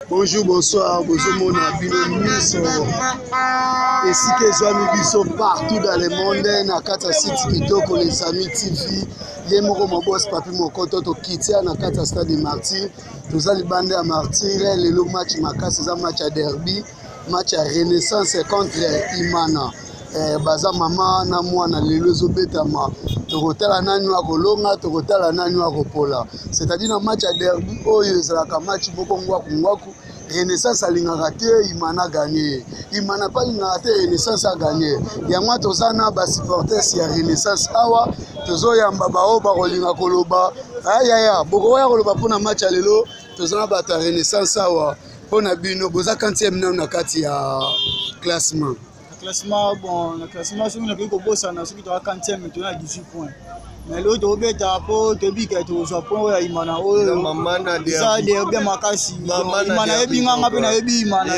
Bonjour, bonsoir, bozomona bino nyonso esika ezwami biso partout dans le monde na kati ya site kitoko les amis TV ye moko mobos papi mokoto tokitia na kati ya stade de martyr toza libanda ya martyr lelo match makasi eza match ya derby match ya renaissance contre imana eh, baza mama na mwana lelo ezobetama tokotala nani akolonga tokotala nani akopola c'est-à-dire na match ya derby oyo ezalaka match moko ngwaku ngwaku renaissance alingaka te imana gagne imana mpe alingaka te renaissance agagne yango toza na basupporters ya renaissance awa tozoyamba baoyo bakolinga koloba ayaya bokoya koloba mpo na match ya lelo toza na bato ya renaissance awa mpo na bino boza quantième nano na kati ya classement na classement bon na classement soki nakoki kobosana soki toza quantième toza na 18 points mais lelo tobeta mpo tobika tozwa point oyo ya imana oyo eza derby ya makasi imana ayebi nga nga mpe nayebi imana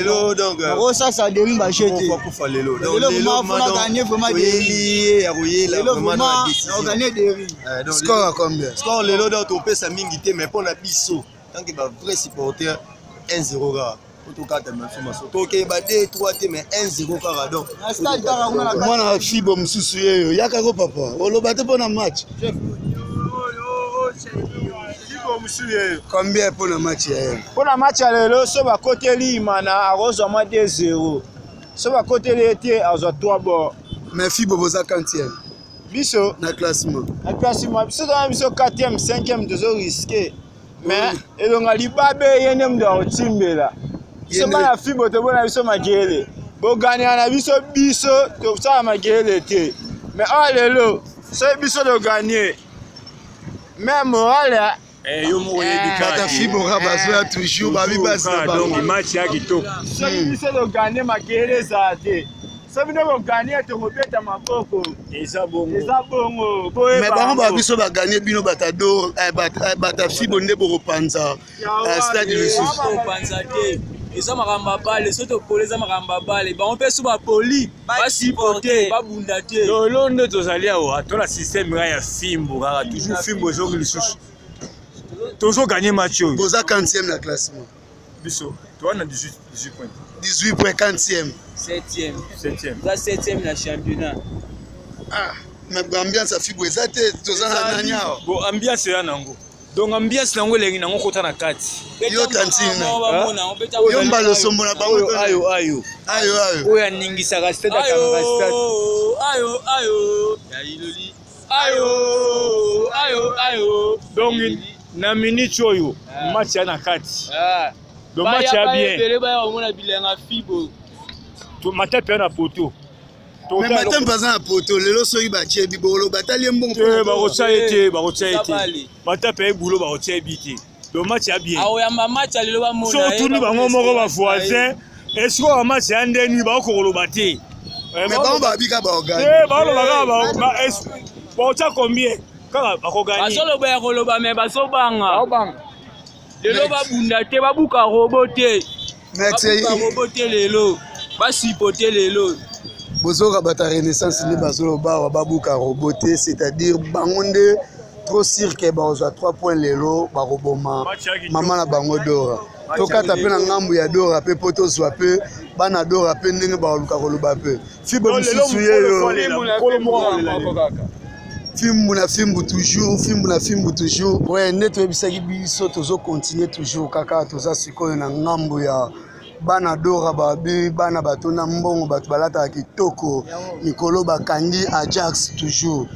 okosasa derby baje te lelo vraiment fona gagner vraiment derby lelo vraiment ogagner derby score ya combien score lelo donc topesa mingi te mais mpo na biso tant que ba vrai supporter 1-0 kaka po tokata maso maso tokeba 2 3 te mais 1-0 kaka donc mwana fibo mosusu yeyo yakako papa oloba te mpo na match combien mpo na match ya ye mpo na match ya lelo so bakoteli imana akozwa mwa 2-0 so bakoteli ye te azwa 3 bord mais fibo boza quantième biso na classement na classement biso tozana biso 4e 5e tozo riske mais elonga libabe ye nde moto akotimbela biso bana fibo tobona biso makelele boganela na biso biso tosala makelele te mais awa lelo soki biso toganie mais morale Eh, yo moko oyebi eh. kaka fibora bazoya toujours babi basi na bango match ya kitoko soki hmm. biso toganye makelele ezala te soki bino boganye tokobeta maboko eza bongo eza bongo mais bango ba biso baganye bino batador eh, bata fibo nde bokopanza stade lisusu kopanza te eza makambo ya bale soki topoli eza makambo ya bale bango mpe so bapoli basupporte babunda te lelo nde tozali awa tola systeme kaka ya fimbo kaka toujours fimbo ezongi lisusu tozoganye match oyo boza 40e na classement biso toza na 18 points 18 points 40e 7e 7e toza 7e na championnat ah mais ambiance ya fibo eza te toza na nani awa bo ambiance eza nango donc ambiance nango elengi nango kota na kati yo tantine yo mbala osombo na bango ayo ayo ayo ayo oyo aningisaka stade akangaka stade ayo ayo ya ayo ayo ayo donc na minute oyo ah. match ya na kati ah. donc match ya bien baya komona bilanga fibo matapi ya na poto mais matampe aza na poto lelo soki batie bibolo batali ye mbongo te bakotya ye te bakotya ye te matape ye bulo bakotya ye bi te donc match ya bien akoyamba match ya lelo bamona so otuni bango moko bavoisin esiko ba match ya ndeni bakoki koloba te eh, mais bango babika baorgane eh, baoloba kaka bakotya combien kaka bakoganye bazoloba ya koloba mais bazobanga lelo babunda te babuka robo te babuka robo te lelo basipote lelo bozoka bato ya renaissance nde bazoloba awa babuka robo te c'est-à-dire bango nde trop sûr ke bakozwa 3 points lelo bakoboma mama na bango dora tokata mpe na ngambo ya dora mpe mpo tozwa mpe bana dora mpe ndenge bakoluka koloba mpe fibo mosusu yeyo fimbu na fimbu toujours fimbu na fimbu toujours we nde toyebisaki biso tozokontinue toujours kaka toza sikoyo na ngambo ya bana dora babi bana bato na mbongo bato balataka kitoko mikolo bakangi ajax toujours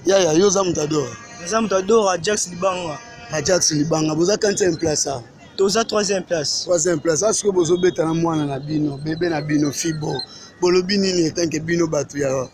yaya yo oza moto ya dora eza moto ya dora ajax libanga ajax libanga boza quantième place awa toza troisième place troisième place asikoyo bozobeta na mwana na bino bebe na bino fibo bolobi nini etanke bino bato ya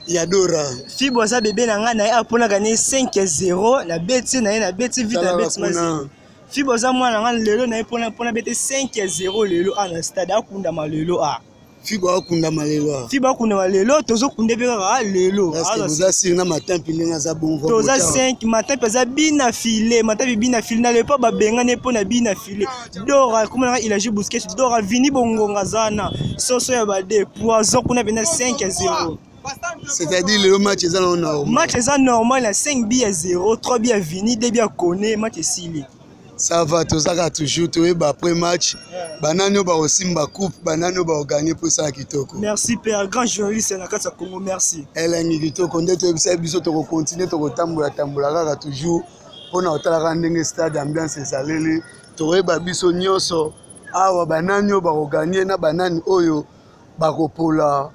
ya dora fibo aza bebe na ngai na ye aponaka ne 5 ya 0 na beti na ye na beti vite na beti ma fibo aza mwana na ngai lelo na ye mpona bete 5 ya 0 lelo a na stade akundama lelo a fibo akundama lelo a fibo akundama lelo tozokunda mpe kaka lelo boza sire na matampi ndenge aza bongo toza 5 matampi aza bina file matampi bina file na lepo babengani mpo na bina file dora komona ngai ilagi busquets dora vini bongonga aza na soso ya bade poison kuna mpenza 5 ya 0 c'est-à-dire lelo match eza nango normal match eza normal na 5 bi ya 0 3 bi ya vini 2 bi ya kone match esili. Ça va, tozaka toujours toyeba après match banani oyo bakosimba coupe, banani oyo bakoganye mpo esala kitoko. Merci père, grand journaliste na kati ya Congo, merci. Elengi kitoko nde toyebisa biso, tokokontinue, tokotambola tambola kaka toujours mpona kotalaka ndenge stade ambiance ezaleli. Tokoyeba biso nyonso awa banani oyo bakoganye na banani oyo bakopola.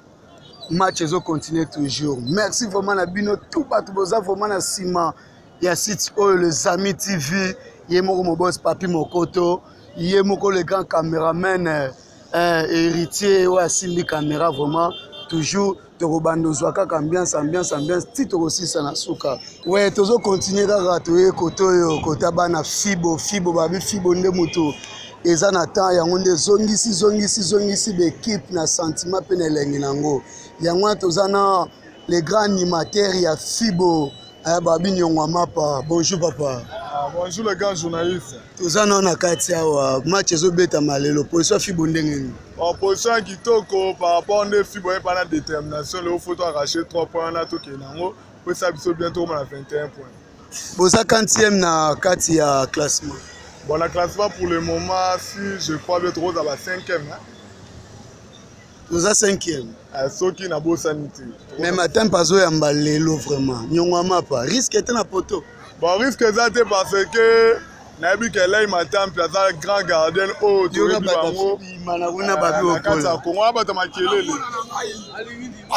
Match ezocontinue toujours. Merci vraiment na bino tout bato boza vraiment na nsima ya site oyo, Les Amis TV. Ye moko mobos Papi Mokoto, ye moko le grand caméraman héritier oyo asimbi caméra. Vraiment toujours tokobanda ozwa kaka ambiance, ambiance, ambiance ti tokosisa na suka. We tozokontinue kaka, toye kote oyo kota bana Fibo. Fibo babi, Fibo nde moto eza na temps yango nde ezongisi zongisi zongisi baekipe na sentiment mpe na elengi nango. Yango wana toza na le grand animateur ya Fibo, babi Nyongwa Mapa. Bonjour papa. Ah, bonjour le grand journaliste. Toza nao na kati awa, match ezobetama lelo. Position ya Fibo ndenge nini? Bon, position ya kitoko par rapport nde Fibo ye pana détermination. Lelo faut toarracher 3 points wana, tokende yango po esa biso bien, tokoma na 21 points. Boza quantième na kati ya classement? Bon, na classement pour le moment, si je crois bien, tokozala ba 5e, hein? Toza 5e. Soki nabosani te. Mais matin mpe azoyamba lelo vraiment Nyongwa Mapa, risque te na poto? Bon, risque eza te parce que nayebi ke Elai Matampi aza grand gardien oyo toyebi bango na babi na kati ya Kongo wana, bato ya makelele.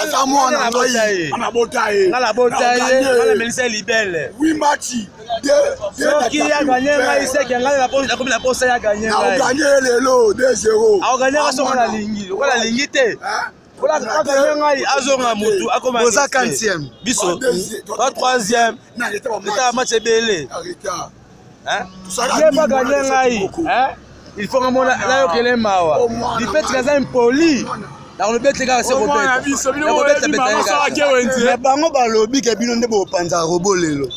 Aza mwana ngai, anabota ye. Nga nabota ye, nga namelisa ye libele. Wi match. Soki ya ganye ngai, seke ngai nakomi na posa ya ganye ngai. Naoganye ye lelo 2-0. Aoganye nga soki nalingi, lokola nalingi te aganye ngai, azonga motu akoma. Boza quantième? Biso ba troisième, etala match ebele. Ye baganye ngai, il faut nga mona nayokele mawa lipeti kaza impoli, nakolobi kaka se kobeta. Bango balobi ke bino nde bopanza robo lelo.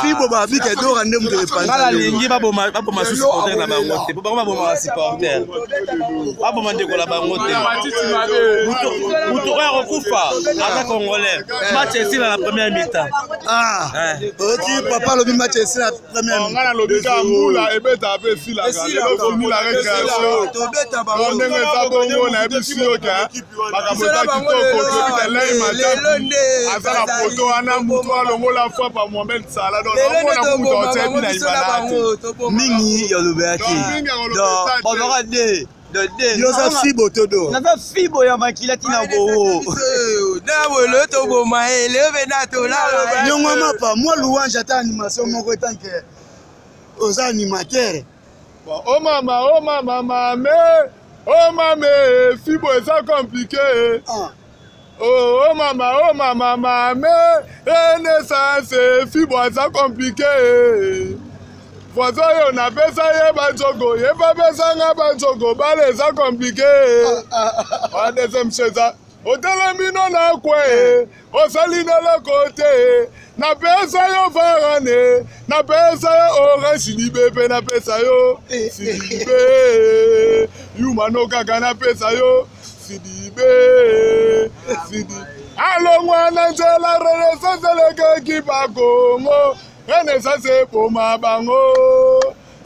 Fibo babi ke Dora nde moto epanza. Nalingi baboma su supporter na bango te, po bango babomaka supporter, baboma ndeko na bango te. Moto oyo akokufa aza Congolais. Match esila na première mi-temps. Oki papa alobi match esila première. Nga nalobi kaka mbula ebetaka mpe esilaka. Lelo mbula récréation, ndenge eza bongo, nayebi si yo ke makambo eza kitoko. Toyebi ke Lei Matapi aza na poto wana, mutu alongola frappe ya Mohamed Salah, donc naomona mutu aotiebi na Imana te. Mingi yalobela te, donc bazwaka de. Yo oza Fibo to Do? Naza Fibo ya makila ntina bowo. Na bolo toboma ye lelo mpe na tolala. Nyongo Mapa, mwa louange ata animation moko etanke oza animateur. Bon, oh mama, oh mama, mame, oh mame, Fibo eza compliqué. Ah. Oh, oh mama, oh mama, mame, renaissance, Fibo eza compliqué. Voisin oyo napesa ye banzogo, ye mpe apesanga banzogo, bale eza compliqué. Wana deuxième chose eza otelemi no na kwe, osali neloko te. Napesa yo varane, napesa yo orange libe, mpe napesa yo sidibe yumano kaka, napesa yo sidibe sidi alongwa na nzela. Renaissance elekeki Bakongo, renaissance eboma bango,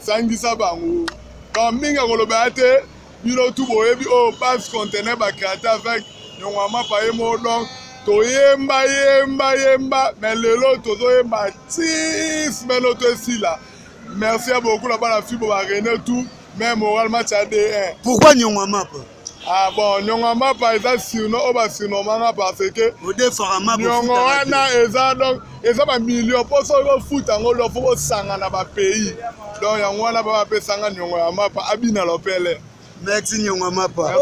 sangisa bango. Donc mingi akoloba ya te, bino tu boyebi oyo base conteneur bacréateur avec Nyongo Mapa ye moko. Donc toyemba yemba yemba, mais lelo tozoyemba ti semaine oyo to esila. Merci ya beaucoup na bana Fibo, barene tout mais moral, match ya D1. Pourquoi Nyongo Mapa? Ah bon, Nyongo Mapa eza surnom oyo basurnomanga parce que odefaka mapa. Nyongo wana eza, donc eza bamillion mpo soki bofuta yango, donc faut bosanga na bapays. Donc yango wana bapesanga nyongo ya mapa abina lopele. Merci Nyongo Mapa.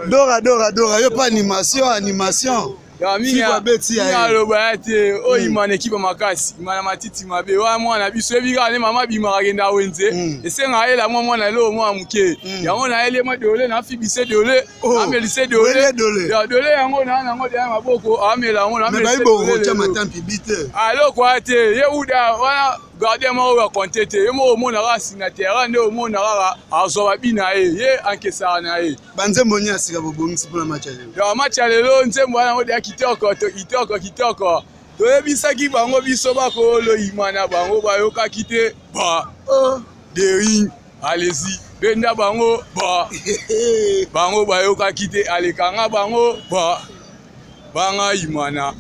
Dora, Dora, Dora, yo pa animation, animation. Aloba ya te oyo Imana ekipe makasi, Imana matiti mabe wana. Mwana biso yebi kaka nde mama abimaka, akenda wenze, esengaka yela mwa mwana eloko mwana moke. Yango nayeli mwa dole, nafibise dole, amelise dole dole yango na nango deya maboko, amela yango. Aloko aya te, ye uda wana gardien moko oyo akonte te, ye moko omona kaka nsima terrain nde omona kaka azwa babi na ye, ye ankesaka na ye. Banzembo nini ya sika bobongisi mpona match ya lelo? Ya match ya lelo, nzembo wana yango deya kitoko, kitoko, kitoko. Toyebisaki bango biso bakoloyima na bango, bayokaki te ba. Oh. Dering allez-y benda bango ba bango bayokaki te alekanga bango ba banga imana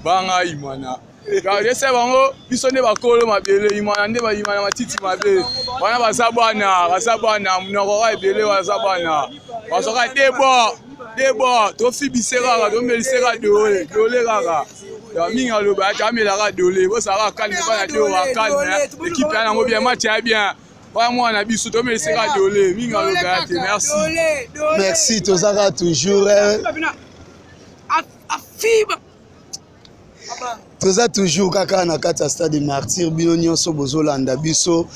banga imana ese bango biso nde bakolo mabele imana nde bayimana matiti mabe wana baza bana baza bana monoko wa ebele baza bana bazwaka debo debo tofibise kaka tomelise kaka dole dole kaka mingi aloba ati amelaka dole bozalaka calme bana dora calme ekipe ya nango bien match ya bien wana mwana na biso tomelise kaka dole mingi aloba ya te merci merci tozaka toujours toza toujours kaka na kati ya stade martyr bino nyonso bozolanda biso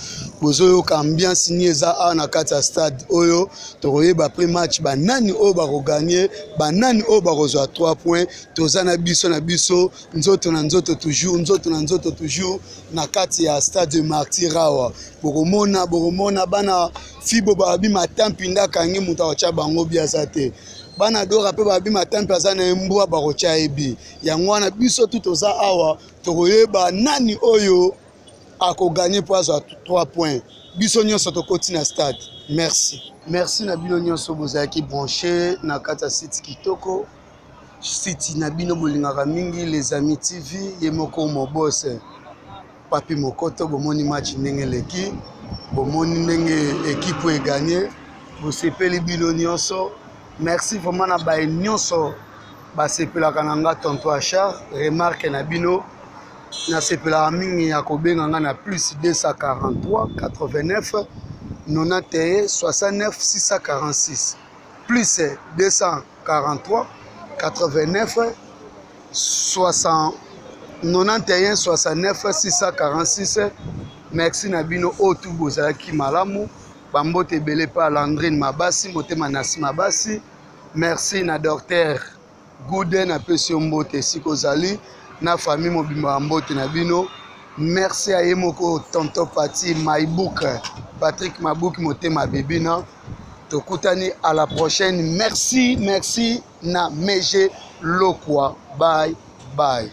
bozoyoka ambiance nini eza awa na kati ya stade oyo tokoyeba après match banani oyo bakoganye banani oyo bakozwa 3 points toza na biso na biso nzoto na nzoto toujours nzoto na nzoto toujours na kati ya stade martyr awa bokomona bokomona bana fibo babi matampi nde akangi moto akotya bango bi aza te bana dora mpe babi matampi aza na ye mbwa bakotya ye bi yango wana biso tu toza awa tokoyeba nani oyo akoganye mpo azwa 3 points biso nyonso tokoti na stade merci merci na bino nyonso bozalaki branche na kati ya site kitoko site na bino bolingaka mingi les amis tv ye moko mobose papi mokoto bomoni match ndenge eleki bomoni ndenge ekipe oyo eganye bosepeli bino nyonso merci vraiment na baye nyonso basepelaka na nga tonto achar remarque na bino nasepelaka mingi ya kobenga nga na plus 243 89 91 69 646 plus 243 89 60 91 69 646 merci na bino oyo tu bozalaki malamu bambote ebele mpe landrine mabasi motema nasi mabasi merci na docteur gude napesi yo mbote esika ozali na famille mobimba ya mbote na bino merci ya ye moko tonton pati maibuk patrick mabuki motema bebina tokutani à la prochaine merci merci na mege lokwa bye bye.